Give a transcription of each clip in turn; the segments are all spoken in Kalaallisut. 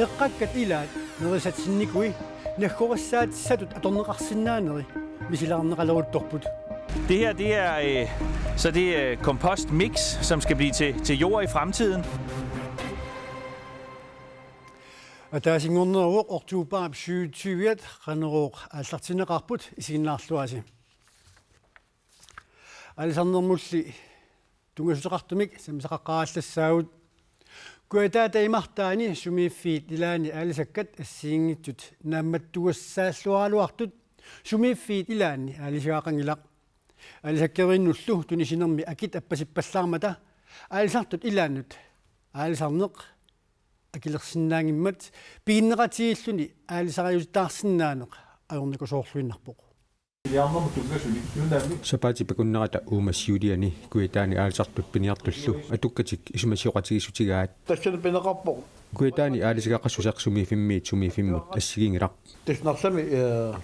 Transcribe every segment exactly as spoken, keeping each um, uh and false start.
Eqqakkat ilaat nerisatsinnikuit naggorissaatissatut atorneqarsinnaaneri misilaarneqaleruttorput. Det her, det er øh, så det øh, kompostmix, som skal blive til, til jord i fremtiden. Ataasinngorneruvoq oktobarip syvogtyve-at Qanorooq aallartinneqarput, isiginnaarluarisi. Aalisarnermulli tunngasuteqartumik sammisaqaqqaarallassagut. Kujataata imartaani sumiiffiit ilaanni aalisakkat assigiinngitsut naammattugassaalluaraluartut sumiiffiit ilaanni aalisagaqanngilaq. Aalisakkeriinnullu tunisinermi akit appasippallaarmata aalisartut ilaannut aalisarneq akilersinnaanngimmat piginneqatigiilluni aalisariutitaarsinnaaneq ajornakusoorluinnarpoq. Sapaatip akunnerata uuma siuliani Kujataani aalisartut piniartullu atukkatik isumasioqatigiissutigaat. Tassani pineqarpoq. Kujataani aalisagaqassuseq sumiiffimmiit sumiiffimmut assigiinngilaq. Tassa Narsami, eh,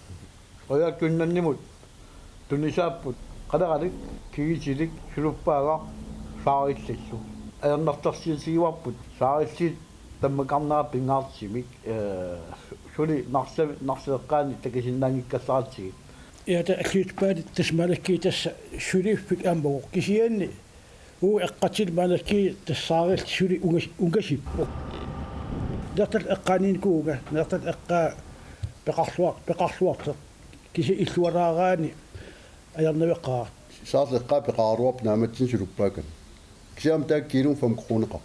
Royal Greenlandimut tunisaapput qaleralik kigitilik suluppaagaq saarillallu. Ajornartorsiutigivarput saarillii tammakarnera pingaartumik, eh, suli Narsami, Narsap eqqaani takusinnaanngikkallaralugit. Ja, ta alliutpaani tassa maannakkut tassa suliffik aamma uku kisianni uku eqqatillu maannakkut tassa saarillit suli ungas-, ungasippoq. Narsap eqqaaniinnikuuvunga, Narsap eqqaa peqarluar-, peqarluartoq. Kisianni illuaraaraanni ajornaveqaaq. Saarillip eqqaa peqaraluarpoq naammatsinni suluppaakkami. Kisianni taakku kiilumut fem kroneqarpoq.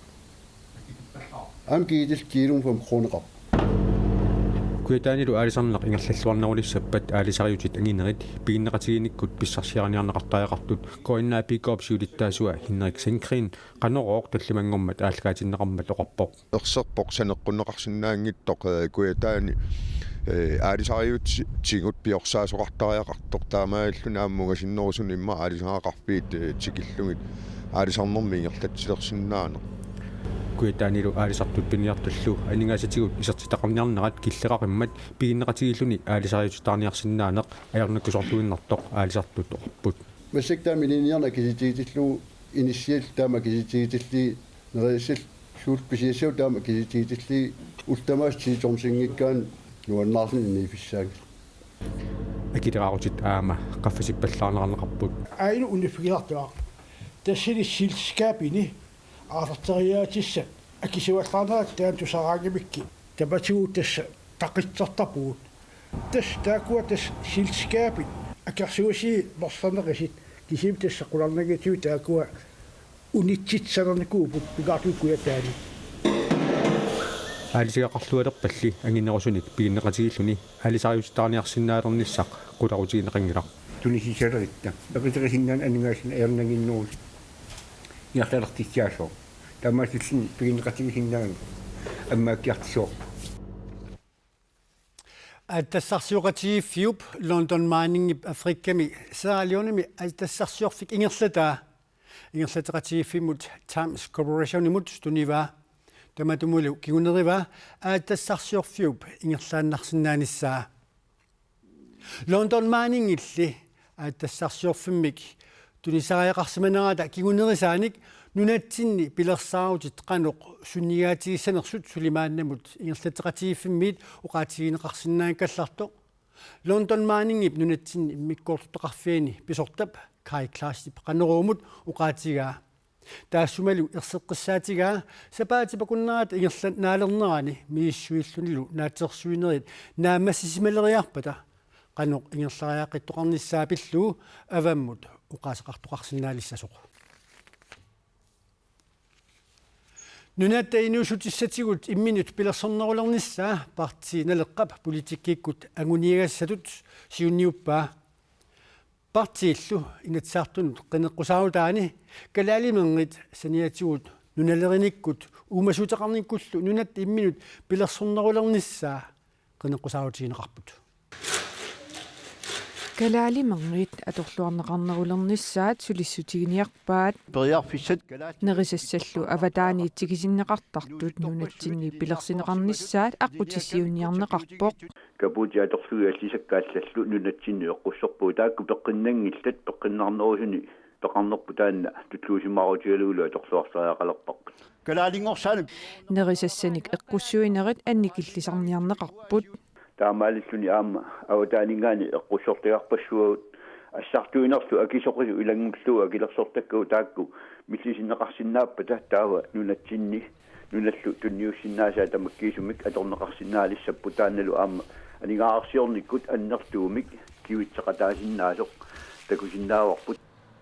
Aamma kigitillit kiilumut fem kroneqarpoq. Kujataanilu aalisarneq ingerlalluarnerulissappat aalisariutit anginerit piginneqatigiinnikkut pissarsiariniarneqartariaqartut K N A P K-p siulittaasua Henrik Sandgreen Qanorooq tallimanngormat aallakaatinneqarmat oqarpoq. Erserpoq saneqqunneqarsinnaanngitsoq, eh, Kujataani, eh, aalisariutigut piorsaasoqartariaqartoq, taamaalilluni aamma ungasinnerusunik immaqa aalisagaqarfiit, eh, tikillugit aalisarnermi ingerlatsilersinnaaneq. Kujataanilu aalisartut piniartullu aningaasatigut isertitaqarniarnerat killeqaqimmat piginneqatigiilluni aalisariutitaarniarsinnaaneq ajornakusoorluinnartoq aalisartut oqarput. Massakkut taama ilinniarneq akisitigitillugu inissiat taama akisitigitillugit nerisassat suut pisiassavut taama akisitigitillugit ullut tamaasa ti tonsinngikkaanni nuannaarluni inniiffissaanngillat. Akileraarutit aamma qaffasippallaarneqarneqarput. Aajuna uniiffigilaartuaaq. Tassani selskabini aallarteriaatissat akisuallaarnerat taanna tusaraangamikkit. Tamatigut tassa taqitsertarpugut. Tassa taakkua tassa selskabit akersuisii mersarneqisut kisianni tassa qularnanngitsut taakkua unitsitsisarnikuupput pingaartumik Kujataani. Aalisagaqarlualerpalli anginerusunik piginneqatigiilluni aalisariutitaarniarsinnaalernissaq qularutigineqanngilaq. Tunisissaleritta. Eqiterisinnaaneq aningaasanik ajornannginnerusut ingerlalertussaasoq. Taamaasilluni piginneqatigisinnaaneq ammaakkiartussooq. Aatsitassarsioqatigiiffiup London Miningip Afrikami Sierra Leonemi aatsitassarsiorfik ingerlataa ingerlateqatigiiffimmut Times Corporationimut tunivaa. Tamatumalu kingunerivaa aatsitassarsiorfiup ingerlaannarsinnaanissaa. London Miningilli aatsitassarsiorfimmik tunisariaqarsimanerata kingunerisaanik nunatsinni pilersaarutit qanoq sunnigaatigissanersut suli maannamut ingerlateqatigiiffimmiit oqaatigineqarsinnaanngikkallartoq London Miningip nunatsinni immikkoortortaqarfiani pisortap Kai Klaastip Qanoruumut oqaatigaa. Taassumalu erseqqissaatigaa sapaatip akunnerata ingerlanaalernerani misissuillunilu naatsorsuinerit naammassisimaleriarpata qanoq ingerlariaqqittoqarnissaa pillugu avammut oqaaseqartoqarsinnaalissasoq. Nunatta inuussutissatigut imminut pilersornerulernissaa Partii Naleqqap politikkikkut anguniagassatut siunniuppaa. Partiillu Inatsisartunut qineqqusaarutaani kalaalimernit saniatigut nunalerinikkullu uumassuteqarnikkullu nunatta imminut pilersornerulernissaa qineqqusaarutigineqarput. Kalaalimernit atorluarneqarnerulernissaat sulissutiginiarpaat. Periarfissat kalaat. Nerisassallu avataaniit tikisinneqartartut nunatsinni pilersinneqarnissaat aqqutissiuunniarneqarpoq. Kapuutit atorlugit allisakkat allallu nunatsinni eqqussorpugut taakku peqqinnanngillat, peqqinnarnerusuni Peqarnerput taanna tulluusimaarutigalugu atorluartariaqalerparput. Kalaalinngorsaanut. Nerisassanik eqqussuinerit annikillisarniarneqarput. Taamaalilluni aamma avataaninngaanniit eqqussortagarpassuagut assartuinerlu akisoqisut ilanngullugu akilersortakkagut taakku millisinneqarsinnaappata taava nunatsinni nunallu tunniussinnaasaat tamakkiisumik atorneqarsinnaalissapput taannalu aamma aningaasarsiornikkut annertuumik kivitseqataasinnaasoq takusinnaavarput.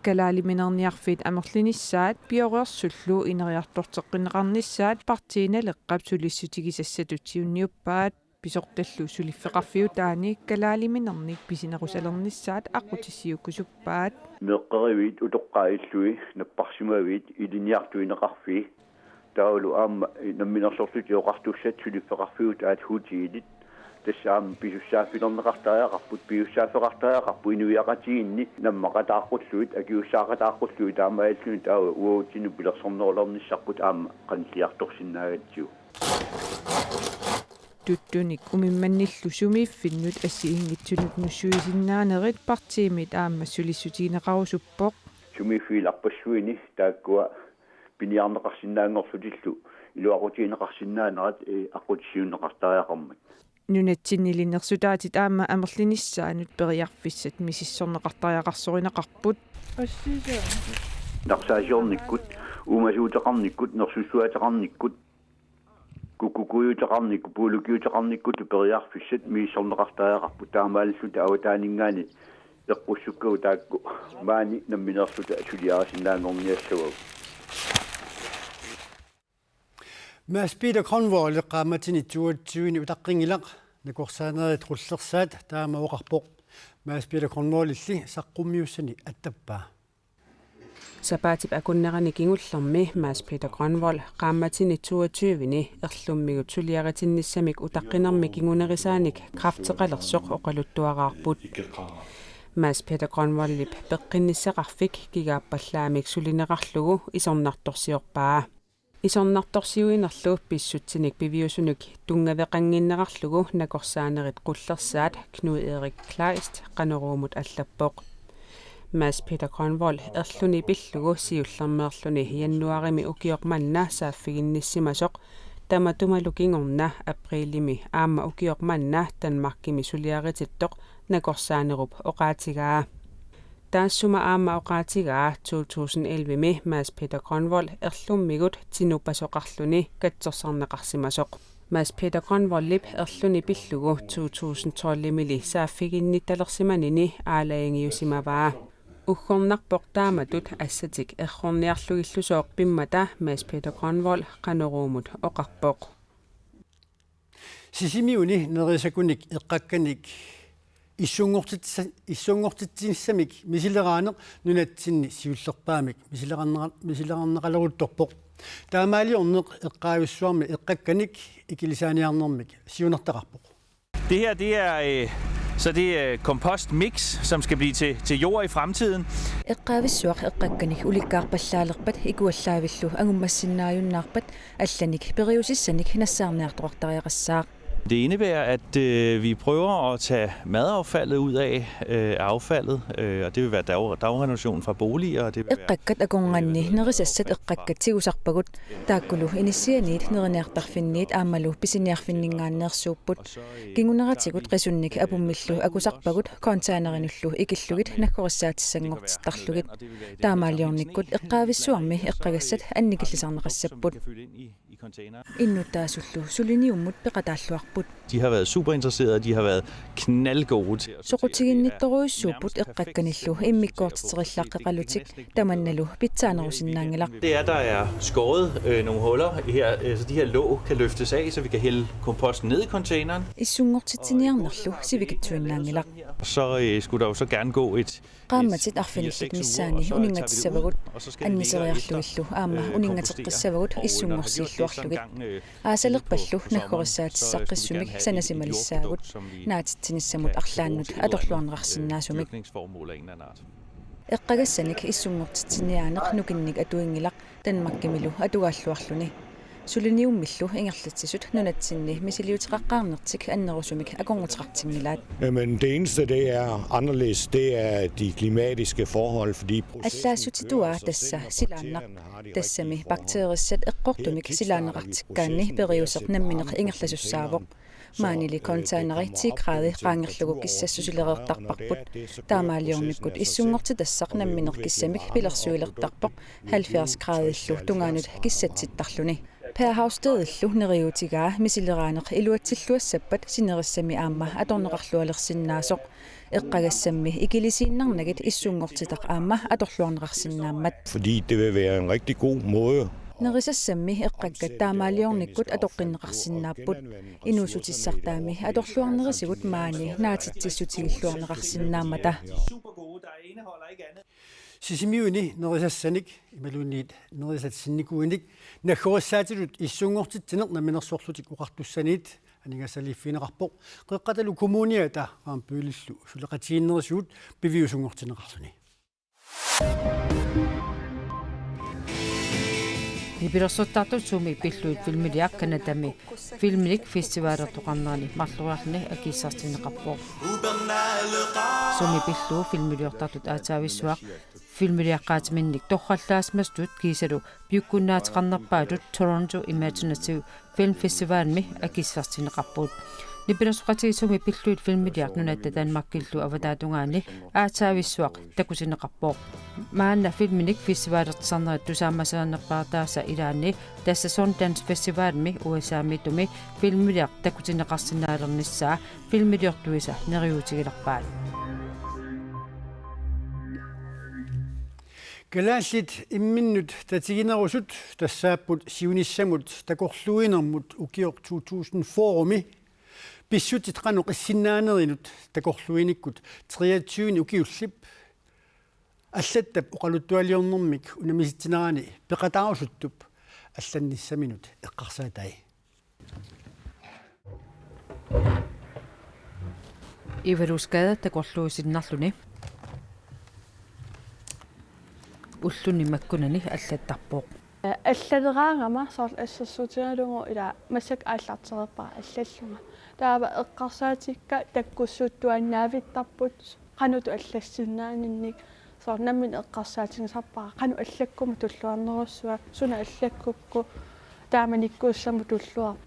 Kalaaliminerniarfiit amerlinissaat pioreersullu ineriartorteqqinneqarnissaat Partii Naleqqap sulissutigisassatut siunniuppaat. Pisortallu suliffeqarfiutaani kalaaliminernik pisinerusalernissaat aqqutissiuukkusuppaat. Meeqqeriviit utoqqaat illui napparsimaviit ilinniartuineqarfii. Taavalu aamma namminersorlutik oqartussat suliffeqarfiutaat hotelit. Tassa aamma pisussaaffilerneqartariaqarput, piussaaffeqartariaqarput inuiaqatigiinni nammaqataaqqullugit, akisussaaqataaqqullugit taamaalilluni taava uagutsinnut pilersornerulernissarput aamma qanilliartorsinnaagatsigu. Tuttunik umimmannillu sumiiffinnut assigiinngitsunut nussuisinnaanerit partiimit aamma sulissutigineqarusuppoq. Sumiiffigilarpassuini taakkua piniarneqarsinnaanngorlutillu iluaqutigineqarsinnaanerat, ee, aqqutissiuunneqartariaqarmat. Nunatsinni ilinniarsutaatit aamma amerlinissaannut periarfissat misissorneqartariaqarsorineqarput. Narsaasiornikkut, uumasuuteqarnikkut, nersussuaateqarnikkut, kukkukujuuteqarnikkut, puulukiuteqarnikkut periarfissat misissorneqartariaqarput taamaalilluta avataaninngaanniit eqqussukkagut taakku maani namminersuta suliarisinnaanngorniassavagut. Mads Peter Grønvold qaammatini toogtyveni utaqqinngilaat, nakorsaanerit qullersaat taama oqarpoq. Mads Peter Grønvoldilli saqqummiussani attappaa. Sapaatip akunnerani kingullermi Mads Peter Grønvold qaammatini toogtyveni erlummigut suliaritinnissamik utaqqinermi kingunerisaanik kræfteqalersoq oqaluttuaraarput. Mads Peter Grønvoldip peqqinnissaqarfik kigaappallaamik sulineqarlugu isornartorsiorpaa. Isornartorsiuinerlu pissutsinik piviusunut tunngaveqannginnerarlugu nakorsaanerit qullersaat Knud Erik Kleist Qanoruumut allappoq. Mads Peter Grønvold erluni pillugu siullermeerluni januaarimi ukioq manna saaffiginnissimasoq tamatumalu kingorna apriilimi aamma ukioq manna Danmarkimi suliaritittoq nakorsaanerup oqaatigaa. Taassuma aamma oqaatigaa to tusind ellevemi Mads Peter Grønvold erlummigut tinupasoqarluni katsorsarneqarsimasoq. Mads Peter Grønvoldip erluni pillugu to tusind tolvimili saaffiginnittalersimanini aalajangiusimavaa. Uggornarpoq taamatut assatik errorniarlugillusooq pimmata Mads Peter Grønvold Qanoruumut oqarpoq. Sisimiuni nerisakunik eqqakkanik issunngortitsa-, issunngortitsinissamik misileraaneq nunatsinni siullerpaamik misilerarnera-, misilerarneqaleruttorpoq. Taamaaliorneq eqqaavissuarmi eqqakkanik ikilisaaniarnermik siunertaqarpoq. Det her, det er, øh, så det, øh, kompostmix, som skal blive til, til jord i fremtiden. Eqqaavissuaq eqqakkanik ulikkaarpallaalerpat ikuallaavillu angummassinnaajunnaarpat allanik periusissanik nassaarniartoqartariaqassaaq. Det indebærer, at, øh, vi prøver at tage madaffaldet ud af, øh, affaldet, øh, og det vil være dag-, dagrenotation fra boliger, og det vil være, eqqakkat akornanni nerisassat eqqakkat tigusarpagut, taakkulu inissianiit neriniartarfinniit aammalu pisiniarfinninngaanneersuupput. Kinguneratigut qisunnik apummillu akusarpagut containerinullu ikillugit naggorissaatissanngortittarlugit. Taamaaliornikkut eqqaavissuarmi eqqagassat annikillisarneqassapput. Innuttaasullu suliniummut peqataalluarput. De har været super interesserede, de har været knaldgode til at sortere. Soqutiginnittorujussuupput eqqakkanillu immikkoortiterillaaqqeqalutik tamannalu pitsaanerusinnaanngilaq. Det er, der er skåret, øh, nogle huller her, øh, så de her låg kan løftes af, så vi kan hælde komposten ned i containeren. Issunngortitsiniarnerlu sivikitsuinnaanngilaq. Så, øh, skulle der jo så gerne gå et Qaammatit arfinillit missaanni uninngatissavagut, anniseriarlugillu aamma uninngateqqissavagut issunngorsiilluarlugit. Aasalerpallu naggorissaatissaqqissumik sanasimalissaagut, naatitsinissamut arlaannut atorluarneqarsinnaasumik. Eqqagassanik issunngortitsiniaaneq nukinnik atuinngilaq Danmarkimilu atugaalluarluni. Suliniummillu ingerlatsisut nunatsinni misiliuteqaqqaarnertik annerusumik akornuteqartinngilaat. Jamen, det eneste, det er anderledes, det er de klimatiske forhold, fordi processen kører så stærkt, og bakterierne har det i rigtig gode forhold. Her tiltager vi processen, og så Tassami bakteerissat eqqortumik silaanneqartikkaanni periuseq nammineq ingerlasussaavoq. Maanili containeri ti graadi qaangerlugu kissassusilereertarparput. Taamaaliornikkut issunngortitassaq nammineq kissamik pilersuilertarpoq, halvfjerds graadillu tungaanut kissatsittarluni. Per Haustedillu neriuutigaa misileraaneq iluatsilluassappat sinerissami aamma atorneqarlualersinnaasoq. Eqqagassammi ikilisiinnarnagit issunngortitaq aamma atorluarneqarsinnaammat. Fordi det vil være en rigtig god måde. Nerisassammi eqqakkat taamaaliornikkut atoqqinneqarsinnaapput. Inuussutissartaami atorluarnerisigut maani naatitsissutigilluarneqarsinnaammata. Sisimiuni nerisassanik imaluunniit nerisat sinnikuuinik naggorissaatitut issunngortitsineq Namminersorlutik Oqartussaniit aningaasaliiffigineqarpoq, Qeqqatalu Kommuniata Rambøllillu suleqatigiinnerisigut piviusunngortinneqarluni. Nipilersortartut Suumi pilluit filmiliaq Canadami filminik festivalertoqarnerani marloriarluni akissartinneqarpoq. Suumi pilluu filmiliortartut aatsaavissuaq filmiliaqqaatiminnik torrallaasimasutut kiisalu piukkunnaateqarnerpaatut Toronto Imaginative Film Festivalimi akissartinneqarput. Nipilersoqatigiit Suumi pilluit filmiliaq nunatta Danmarkillu avataatungaani aatsaavissuaq takutinneqarpoq. Maanna filminik festivalertusarnerit tusaamasalernerpaartaasa ilaanni tassa Sundance Festivalimi U S A-miittumi filmiliaq takutinneqarsinnaalernissaa filmiliortuisa neriuutigilerpaat. Kalaallit imminnut tatiginerusut tassaapput siunissamut takorluuinermut ukioq to tusind fyrre-mi pissutsit qanoq issinnaanerinut takorluuinikkut treogtyve ukiullip allattap oqaluttualiornermik unammisitsinerani peqataarusuttup allannissaminut eqqarsaatai. Ivalusgade takorluuisinnarluni ulluni makkunani allattarpoq. Allaleraangama soorlu assersuutigalugu ila massakkut aallartereerpara allallunga. Taava eqqarsaatikka takkussuttuaannavittarput qanoq allassinnaanersoq. Soorlu nammineq eqqarsaatigisarpara qanoq allakkuma tulluarnerussua, suna allakkukku taamanikkuussamut tulluarpa.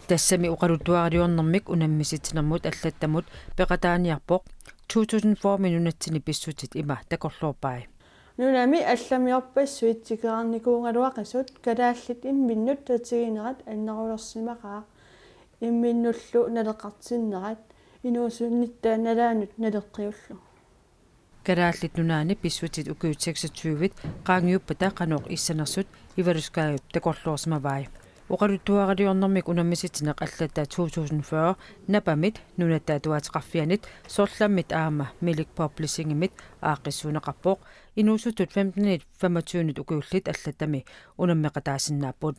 Tassami oqaluttuaraliornermik unammisitsinermut allattamut peqataaniarpoq. To tusind fyrre-mi nunatsinni pissutsit ima takorloorpai. Nunami allamiorpassuit tikeraarnikuugaluaqisut kalaallit imminnut tatiginerat annerulersimaqaaq. Imminnullu naleqartinnerat inuusunnitta nalaanut naleqqiullugu. Kalaallit Nunaanni pissutsit ukiut seksogtyve qaangiuppata qanoq issanersut Ivalusgadep takorloorsimavai. Oqaluttuaraliornermik unammisitsineq allatta to tusind fyrre Napamit Nunatta Atuateqarfianit Sorlammit aamma Milik Publishingimit aaqqissuunneqarpoq. Inuusuttut femtenit femogtyvenit ukiullit allattami unammeqataasinnaapput.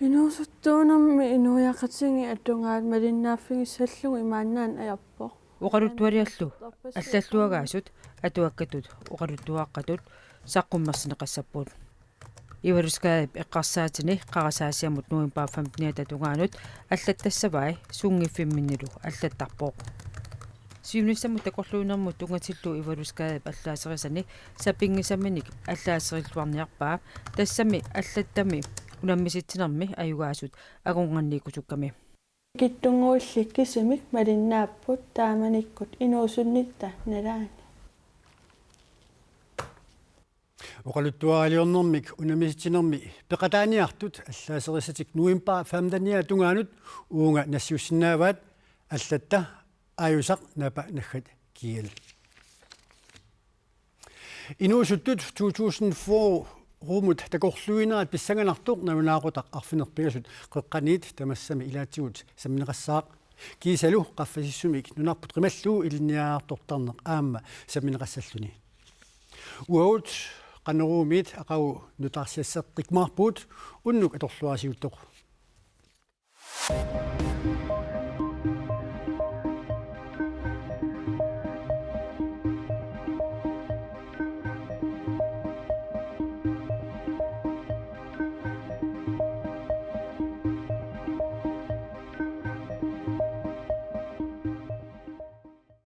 Inuusuttuunermi inuiaqatigiit atugaat malinnaaffigissallugu imaannaanneq ajorpoq. Oqaluttualiallu allalluagaasut atuakkatut oqaluttuaqqatut saqqummersinneqassapput. Ivalusgadep eqqarsaatini qarasaasiamut november femteniata tungaanut allattassavai, sunngiffimminnilu allattarpoq. Siunissamut takorluuinermut tunngatillugu Ivalusgadep allaaserisani sapinngisaminik allaaserilluarniarpaa, tassami allattami unammisitsinermi ajugaasut akornanniikkusukkami. Kittunnguillit kisimik malinnaapput taamanikkut inuusunnitta nalaani. Oqaluttuaraliornermik unammisitsinermi peqataaniartut allaaserissatik november femteniata tungaanut uunga nassiussinnaavaat. Allatta aajusaq napa naggat G L. Inuusuttut to tusind fyrre-mut takorluuinerat pissanganartoq nalunaaqutaq arfineq-pingasut qeqqaniit tamassami ilaatigut sammineqassaaq. Kiisalu qaffasissumik nunarput qimallugu ilinniartortarneq aamma sammineqassalluni. Uagut Qanoruumiit aqagu nutaarsiasseqqikkumaarpugut, unnuk atorluarisigut.